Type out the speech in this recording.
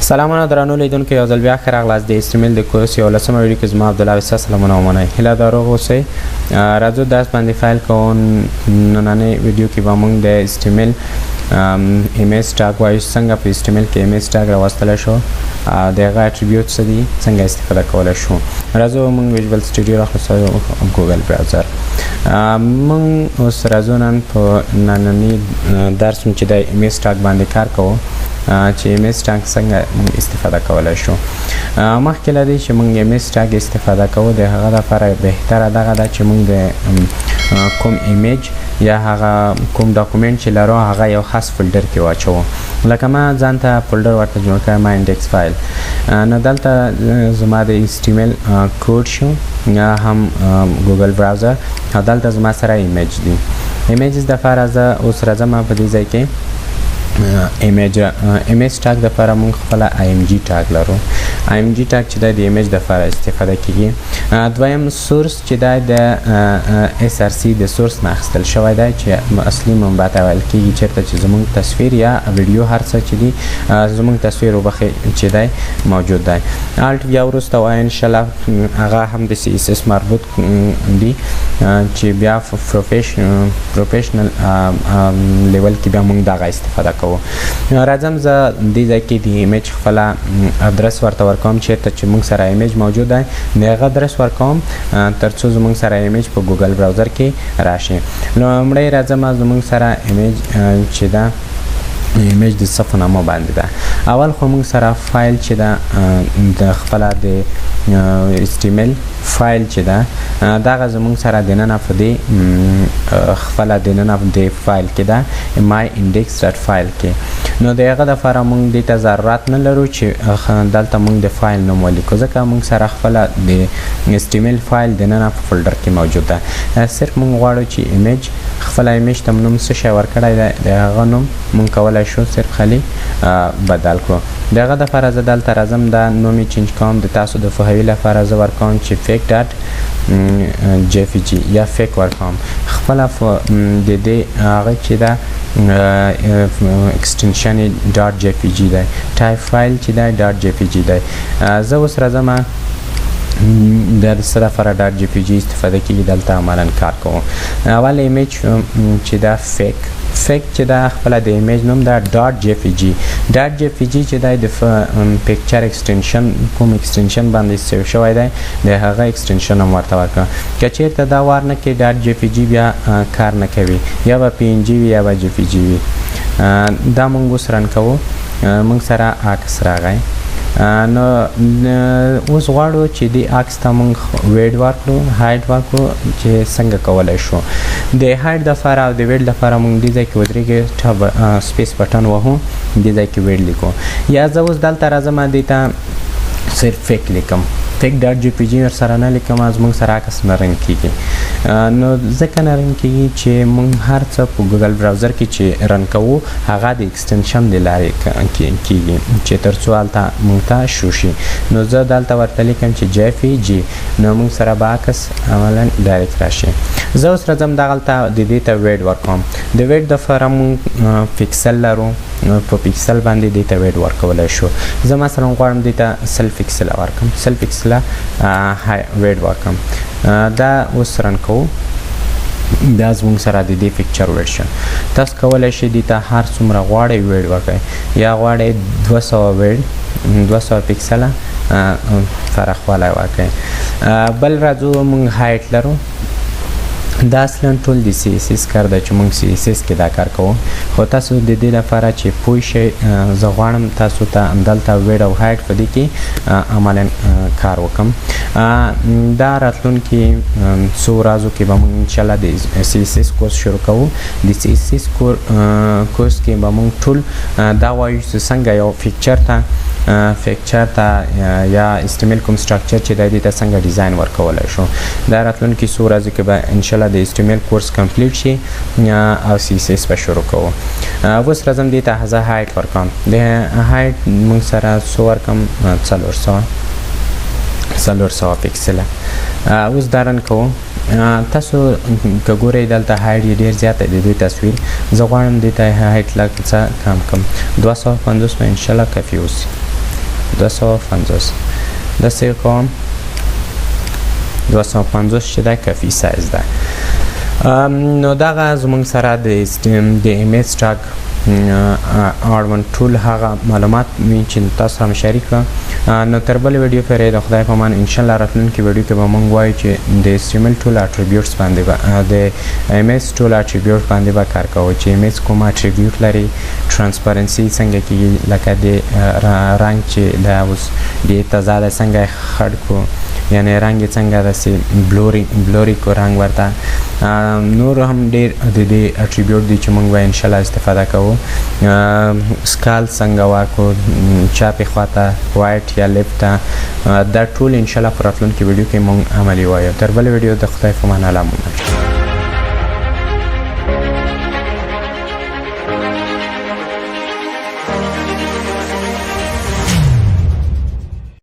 سلامونه درنو لیدونکو، یو ځل بیا ښه راغلاست. د HTML د کورس 11مه ویډیو کې زما عبدالله ویسا سلامونه ومنئ. هیله ده روغ اوسئ. راځو درس باندې فایل کوو. نننۍ ویډیو کې به موږ د HTML image tag وایو، څنګه په HTML کې image tag راوستلی شو، د هغه attribute څه دي، څنګه استفاده کولی شو. راځو موږ Visual Studio راخلاصو، Google Browser. موږ اوس راځو نن په ننني درس چې د image tag باندې کار کوو، چې image tag څنګه موږ استفاده کولی شو. مخکې له دې چې موږ image tag استفاده کوو، د هغه لپاره بهتره دغه ده چې موږ د کوم image یا هغه کوم document چې لرو، هغه یو خاص folder کې واچوو. لکه ما ځان ته folder ورته جوړ کړی، ما index file. نو دلته زما د HTML code شو، هم Google Browser، او دلته زما سره image دی. Images د لپاره زه اوس راځم په دې ځای کې image tag د لپاره موږ خپل img tag لرو. img tag چې د image د لپاره استفاده کیږي. دویم source چې دا د src د source نه اخیستل شوی دی، چې اصلي منبع ته ویل کیږي، چېرته چې زموږ تصویر یا ویډیو هر څه چې دي، زموږ تصویر وبخې چې دی موجود دی. Alt بیا وروسته وایي انشاءالله هغه هم د CSS مربوط دي، چې بیا professional level کې بیا موږ دغه استفاده کوو. راځم زه دې ځای کې د image خپله ادرس ورته ورکوم، چېرته چې موږ سره image موجود دی، د هغه ادرس ورکوم، ترڅو زموږ سره image په Google Browser کې راشي. لومړی راځم، زموږ سره image چې ده، image د څه په نامه باندې ده. اول خو موږ سره فایل چې ده، د خپله د HTML file چې ده، دغه زموږ سره دننه په دې خپله دننه د فایل کې ده، my index dot file کې. نو د هغه دپاره موږ دې ته ضرورت نه لرو چې دلته موږ د فایل نوم ولیکو، ځکه موږ سره خپله د HTML file دننه په folder کې موجود ده. صرف موږ غواړو چې image خپله image ته نوم څه شی ورکړی دی، د هغه نوم موږ کولی شو صرف خالي بدل کړو. د هغه دپاره زه دلته راځم، دا نوم یې change کوم. د تاسو د پوهاوي لپاره زه ورکوم چې pic dot jpg یا pic ورکوم. خپله د دې هغه چې ده، extension dot jpg دی، type file چې دی dot jpg دی. زه اوس راځم، د څه لپاره dot jpg استفاده کیږي، دلته عملا کار کوو. اول image چې دا pic pic چې دا خپله د image نوم دا dot jpg. Dot jpg چې دا د picture extension، کوم extension باندې save شوی دی، د هغه extension هم ورته ورکړه. که چېرته دا ور نه کې dot jpg بیا کار نه کوي، یا به PNG وي یا به JPG وي. دا مونږ اوس run کوو. مونږ سره عکس راغی. نو اوس غواړو چې دې عکس ته مونږ width ورکړو، height ورکړو، چې څنګه کولی شو. د height دپاره او د width دپاره مونږ دې ځای کې ودرېږي، tab space button وهو، دې ځای کې width لیکو، یا زه اوس دلته راځم، دې ته صرف pic لیکم، pic dot jpg ورسره نه لیکم. زموږ سره عکس نه run کیږي. نو ځکه نه run کیږي چې مونږ هر څه په Google Browser کې چې run کوو، هغه د extension د لارې کیږي، چې تر څو هلته مونږ ته شو شي. نو زه دلته ورته لیکم چې jpg، نو مونږ سره به عکس عملا direct راشي. زه اوس راځم دغلته د دې ته width ورکوم. د width دپاره مونږ پیکسل لرو، په پیکسل باندې دې ته width ورکولی شو. زه مثلا غواړم دې ته 100 پیکسله ورکم، 100 پیکسله width ورکم. دا اوس run کوو. دا زموږ سره د دې picture width شو. تاسو کولی شئ دې ته هر څومره غواړئ width ورکړئ، یا غواړئ 200 width، 200 پیکسله پراخوالی ورکړئ. بل راځو، موږ height لرو. دا اصلا ټول د CSS کار دی، چې موږ CSS کې دا کار کوو، خو تاسو د دې لپاره چې پوه شئ، زه غواړم تاسو ته همدلته width او height په دې کې عملا کار وکم. دا راتلونکي څو ورځو کې به موږ انشاءالله د CSS course شروع کوو. د CSS course کې به موږ ټول دا وایو چې څنګه یو picture ته یا HTML کوم structure چې دی، دې ته څنګه design ورکولی شو. دا راتلونکي څو ورځو کې به انشاءالله د HTML course complete شي او CSS به شروع کوو. اوس راځم دې ته زه height ورکوم. د height موږ سره څو ورکم؟ 400، 400 پیکسله. اوس دا run کوو. تاسو که ګورئ، دلته height یې ډېر زیات دی د دې تصویر. زه غواړم دې ته height لږ څه کم کړم، 250 به انشاءالله کافي اوسي. 250 داسې کوم. 250 چې دا کافي سایز ده. نو دغه زمونږ سره د image tag اړوند ټول هغه معلومات وي چې تاسو سره شریک کړم. نو تر بل ویډیو پورې د خدای په امان. ان شاء الله راتلونکي ویډیو کې به مونږ وایو چې د HTML ټول attributes باندې به، د image ټول attribute باندې به کار کوو، چې image کوم attribute لري، transparency څنګه کیږي، لکه د رنګ چې دا اوس د تضاد څنګه خړ کو، یعنی رنګ څنګه داسې blurry کو رنګ ورته. نور هم ډیر د دې attribute دي چې مونږ به ان شاء الله استفاده کوو. scale څنګه ورکو، چپې خواته، right یا left ته، دا ټول ان شاء الله په راتلونکي ویډیو کې مونږ عملي وایو. تر بل ویډیو د خدای په امان. الله مو.